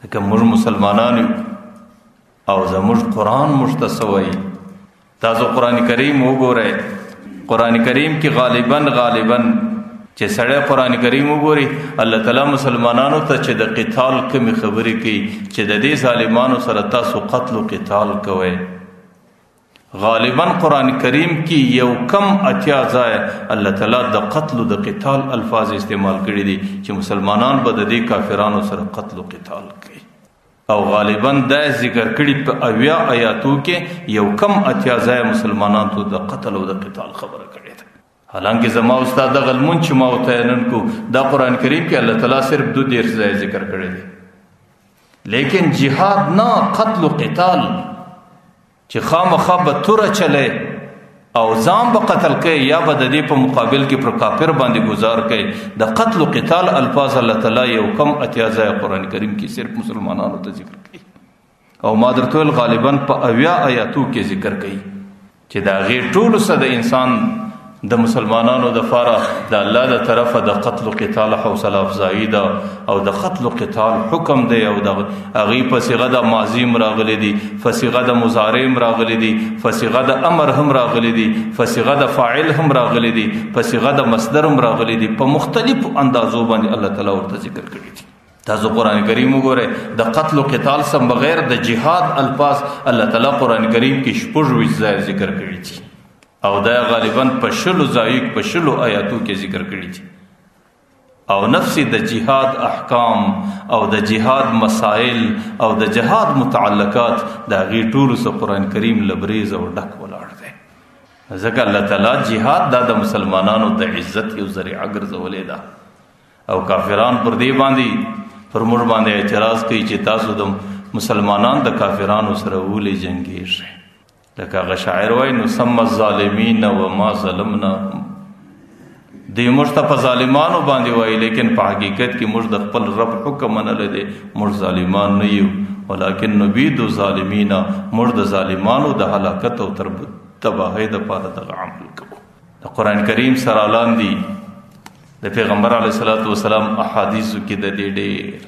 لکه موږ مسلمانان یو او زموږ قرآن موږ ته څه وایي. تاسو قرآن کریم وګورئ، قرآن کریم کې غالبا چې سړی قرآن کریم وګوري، الله تعالی مسلمانانو ته چې د قتال کمې خبرې کوي چې د دې ظالمانو سره تاسو قتل و قتال کوئ، غالبا قرآن کریم کې یو کم 80 ځای الله تعالی د قتل و د قتال الفاظ استعمال کړي دي چې مسلمانان به د دې کافرانو سره قتل و قتال کوي. او غالبا دا ذکر کړي په 70 آیاتو کې یو کم 80 ځای مسلمانانو ته د قتل او د قتال خبره کړې ده. حالانکه زما استاد دغه لمونځ چې ما ورته نن کو، دا قرآن کریم کې الله تعالی صرف 32 ځای ذکر کړی دی، لیکن جهاد نه، قتل و قتال چې خامخا به توره چلی او ځان به قتل کوي یا به د دې په مقابل کې پر کافر باندې گزار کوي، د قتل و قتال الفاظ الله تعالی یو کم 80 ځای قرآن کریم کې صرف مسلمانانو ته ذکر کوي. او ما درته ویل غالبا په 70 آیاتو کې ذکر کوي چې د هغې ټولو څه د انسان د مسلمانانو د فاره د الله د طرفه د قتل و قتال حوصله افزایی ده او د قتل و قتال حکم دی، او د هغې په صیغه د ماضي هم راغلي دي، په صیغه د مضارع هم راغلي دي، په صیغه د امر هم راغلي دي، په صیغه د فاعل هم راغلي دي، په صیغه د مصدر هم راغلي دي، په مختلفو اندازو باندې الله تعالی ورته ذکر کړي دي. تاسو قرآن کریم وګورئ، د قتل و قتال سم بغیر د جهاد الفاظ الله تعالی قرآن کریم کې 26 ځای ذکر کړي دي، او دا غالبا په 20 ځایو کې په 20 آیاتو کې ذکر کړي دي. او نفس د جهاد احکام او د جهاد مسائل او د جهاد متعلقات د هغې ټولو څخه قرآن کریم لبریز او ډک ولاړ دی. ځکه الله تعالی جهاد دا د مسلمانانو د عزت یو ذریعه ګرځولې ده، او کافران پر دې باندې پر موږ باندې اعتراض کوي چې تاسو د مسلمانان د کافرانو سره ولې جنګیږئ. لکه هغه شاعر وایي، نو سم الظالمین وما ظلمناهم، دوی موږ ته په ظالمانو باندې وایي، لیکن په حقیقت کې موږ د خپل رب حکم منلی دی، موږ ظالمان نه یو، ولکن نبید الظالمین، موږ د ظالمانو د هلاکت او تر تباهۍ دپاره دغه عمل کوو. د قرآن کریم سره لاندې د پیغمبر علیه الصلاة والسلام احادیثو کې د دې ډېر